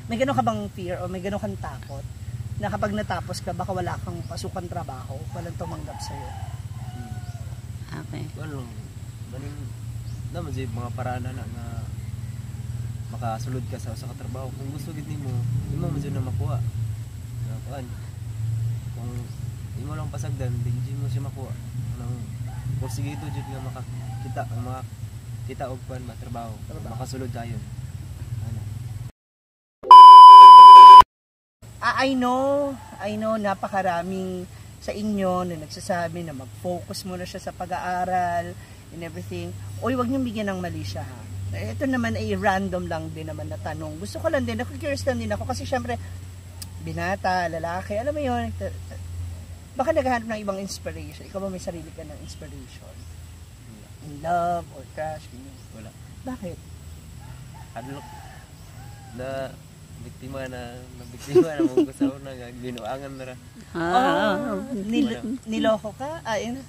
May gano'n ka bang fear o may gano'n kang takot na kapag natapos ka, baka wala kang pasukan trabaho, walang tumanggap sa'yo? Okay. Ano, maning naman si mga paraan na nga makasulod ka sa trabaho. Kung gusto gid nimo, imo man na makuha. Kuan. Kung imo lang pasagdan, di mo siya makuha. Nang porsigido jud nga makita og kuan matrabaho, makasulod dayon. Ano. I know napakaraming sa inyo na nagsasabi na mag-focus muna siya sa pag-aaral and everything. Uy, wag niyong bigyan ng mali siya ha. Ito naman ay random lang din naman na tanong. Gusto ko lang din, curious lang din ako kasi syempre, binata, lalaki, alam mo yun, baka naghahanap ng ibang inspiration. Ikaw ba may sarili ka ng inspiration? In love or crush? Wala. Bakit? Ano na biktima na mong gusto na ginuangan na ra. Niloko ka? Ayun.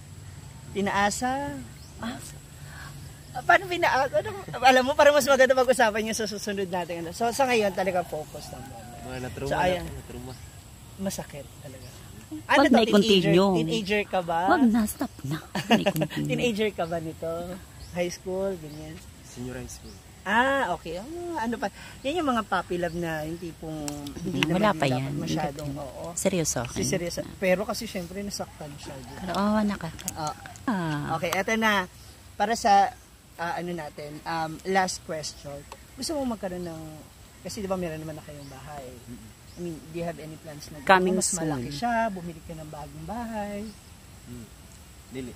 Tinaasa? Paano pinaasa? Alam mo, parang mas maganda pag-usapan yung sa susunod natin. So, sa ngayon talaga focus lang. Mga natruma. So, ayan. Natruma. Masakit talaga. Wag na i-continue. Teenager ka ba? Wag na, stop na. Teenager ka ba nito? High school, ganyan? Senior high school. Okay. Ano pa? Yan yung mga puppy love na yung tipong hindi wala naman pa dapat yan. masyadong, oo. Seryoso. Seryoso. Pero kasi syempre nasaktan siya. Pero na ka. Okay, eto na. Para sa, ano natin, last question. Gusto mo magkaroon ng, kasi di ba meron naman na kayong bahay? I mean, do you have any plans na coming mas soon. malaki siya, bumili ka ng bagong bahay? Dili.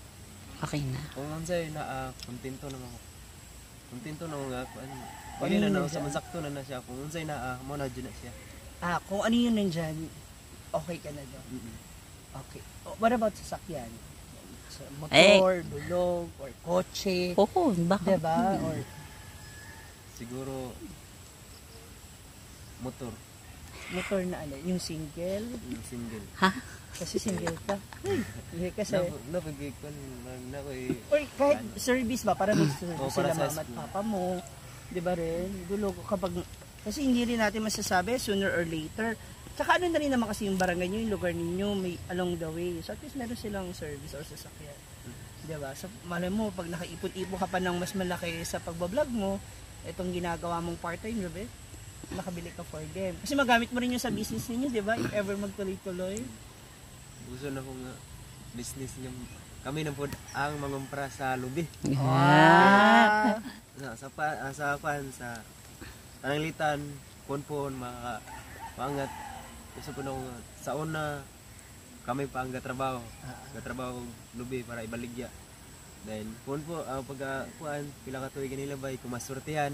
Okay na. Kung unsay na kontento naman ako. Kontento na nga ako. Pwede na sa masakto na siya. Kung unsay na mo na dyan na siya. Kung ano yun nandyan, okay ka na doon. Okay. What about sasakyan? Motor, dulog, or kotse? Oo, baka. Diba? Or siguro motor. Motor na ano? Yung single? Yung single. Ha? Kasi single ka. Kasi napagikon na ko or kahit service ba para mag-service para sila mama at papa mo, 'di ba rin? Dulog kapag kasi hindi rin natin masasabi sooner or later. Tsaka ano na rin naman kasi yung barangay niyo, yung lugar ninyo may along the way. So at least meron silang service or sasakyan. 'Di ba? So malay mo pag nakaipon-ipon ka pa ng mas malaki sa pagbablog mo, itong ginagawa mong part-time job nakabili ka for them. Kasi magamit mo rin yung sa business niyo, 'di ba? If ever magtuloy-tuloy. Gusto na kong business niya. Kami na po ang mangumpra sa lubi. Sa Tananglitan, ponpon, maangat. Gusto po nung sa una, kami pa ang gatrabaho. Gatrabaho lubi para ibaligya. Then, ponpo, pagkakuan, pila ka tuwi kanila ba, kumasurtihan.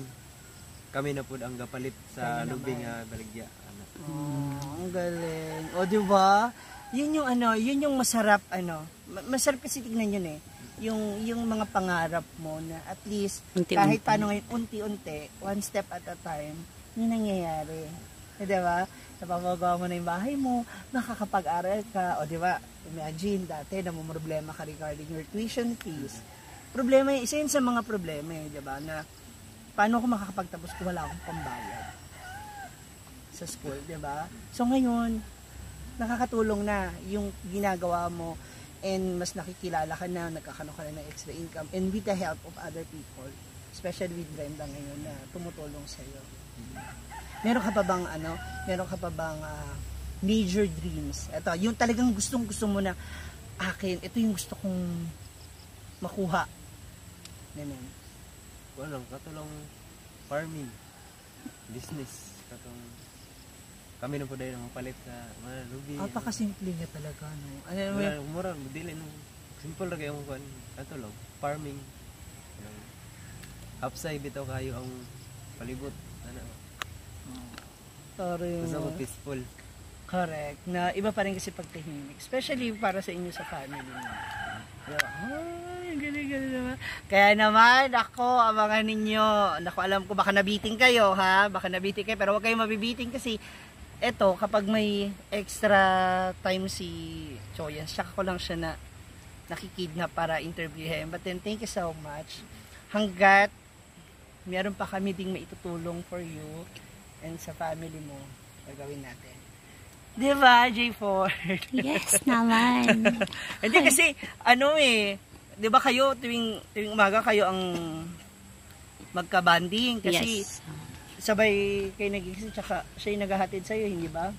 Kami na po ang gapalit sa lubi nga baligya. Ang galing. O, diba? Yun yung ano, yun yung masarap masarap kasi tignan yun yung mga pangarap mo na at least kahit paano ngayon unti-unti, one step at a time, yun nangyayari. Diba? Napapagawa mo na yung bahay mo, nakakapag-aral ka, o diba? Imagine dati namumroblema ka regarding your tuition fees. Problema isa yun sa mga problema diba? Na paano ako makakapagtapos kung wala akong pambayad sa school, diba? So ngayon nakakatulong na yung ginagawa mo and mas nakikilala ka na, nagkakaroon ka na ng extra income and with the help of other people, especially with Brenda ngayon na tumutulong sa iyo. Meron ka pa bang major dreams? Ito, yung talagang gustong-gusto mo na akin, ito yung gusto kong makuha. Ganun. Walang katulong farming, business, katong kami na po dahil ang palit sa mga lubi. Pakasimple nga talaga, no? Mura, dili no. Simple ra kayong kuan, katulong farming. Upside bitaw kayo ang palibot, Sorry. Gusto mo peaceful. Correct. Na iba pa rin kasi pagtahimik, especially para sa inyo sa family niyo. Galing naman. Kaya naman, abangan ninyo. Alam ko baka nabiting kayo, ha? Baka nabiting kayo, pero huwag kayong mabibiting kasi eto, kapag may extra time si Choyan, saka ko lang siya na nakikidnap para interviewin. But then, thank you so much. Hanggat meron pa kami ding maitutulong for you and sa family mo, gagawin natin. Di ba, J4? Yes naman. Hindi kasi, di ba kayo, tuwing umaga kayo ang magka-banding kasi Yes. sabay kayo nagigising, tsaka siya yung naghahatid sa'yo, hindi ba?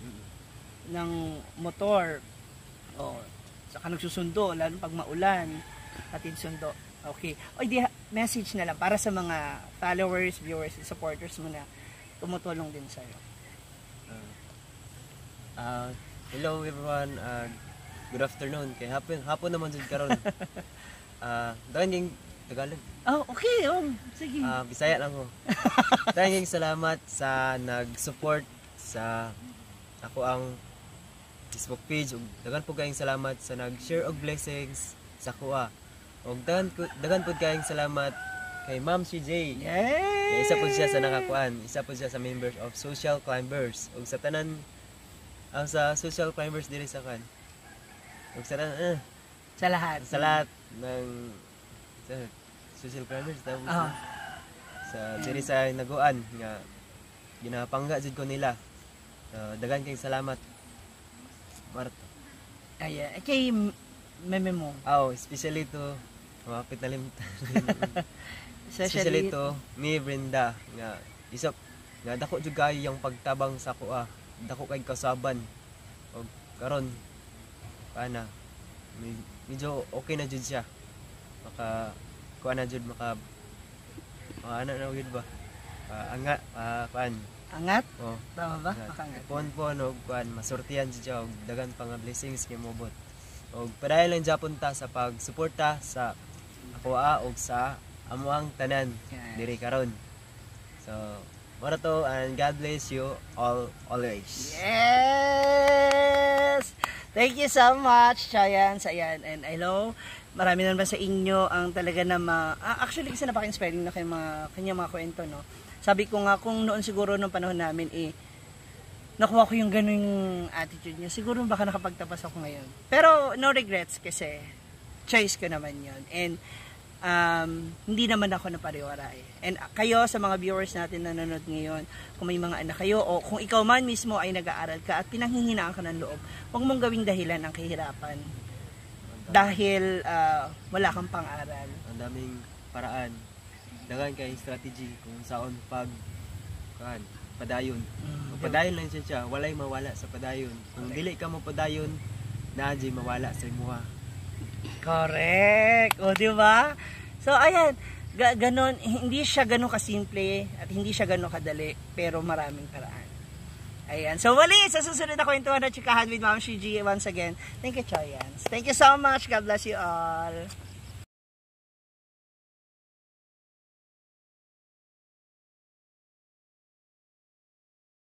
Ng motor. O, saka nagsusundo, lalo pag maulan, hatid sundo. Okay. O, di, message na lang para sa mga followers, viewers, supporters mo na tumutulong din sa'yo. Hello everyone, good afternoon. Kay hapon naman jud karon. Dagan yung Tagalog. Oh, okay. Sige. Bisaya lang ko. Dagan salamat sa nag-support sa ako ang Facebook page. Ug dagan po kayong salamat sa nag-share og blessings sa kuha. Ug dagan po kayong salamat kay Ma'am CJ. Yay! Isa po siya sa nakakuan, isa po siya sa members of Social Climbers. Ug sa tanan sa Social Climbers diri sa kan. Ug sa tanan Sa lahat. sa lahat ng Social Climbers tapos sa diri sa naguan nga ginapangga jud ko nila. Dagan kayong salamat. Marto. Kaya, kay meme mo. Especially to mapit na limtan. Especially to mi Brenda nga isap nga dako jud kayo yung pagtabang sa kuha. Dako kay kasaban. Og karon paana medyo okay na jud siya. Maka kuha na jud maka ano na gid ba? Kuan. Angat? Oh. Tama ba? Makangat. Pon og kuan masortihan jud siya og dagan pa nga blessings kay mobot. Og padayon lang japon ta sa pagsuporta sa akoa og sa amuang tanan diri karon. So, mora to and God bless you all always. Yes! Thank you so much, Chayan, Sayan, and hello. Marami naman sa inyo ang talaga na actually kasi napaka-inspiring na kanyang mga kwento, no? Sabi ko nga kung noon siguro nung panahon namin nakuha ko yung ganung attitude niya. Siguro baka nakapagtapas ako ngayon. Pero no regrets kasi choice ko naman yun. And hindi naman ako napariwara And kayo sa mga viewers natin na nanonood ngayon, kung may mga anak kayo o kung ikaw man mismo ay nag-aaral ka at pinanghihinaan ka ng loob, huwag mong gawing dahilan ang kahirapan. Dahil wala kang pang-aral. Ang daming paraan. Dagan kay strategy kung saan padayon. Padayon lang siya, walay mawala sa padayon. Kung dili ka mo padayon, naadjay mawala sa imuha. Correct. O, di ba? So, ayan. Ganon, hindi siya ganon kasimple at hindi siya ganon kadali, pero maraming paraan. Ayan. So, wali, sa susunod na kwentuhan na chikahan with Ma'am Shiji once again. Thank you, Choyans. Thank you so much. God bless you all.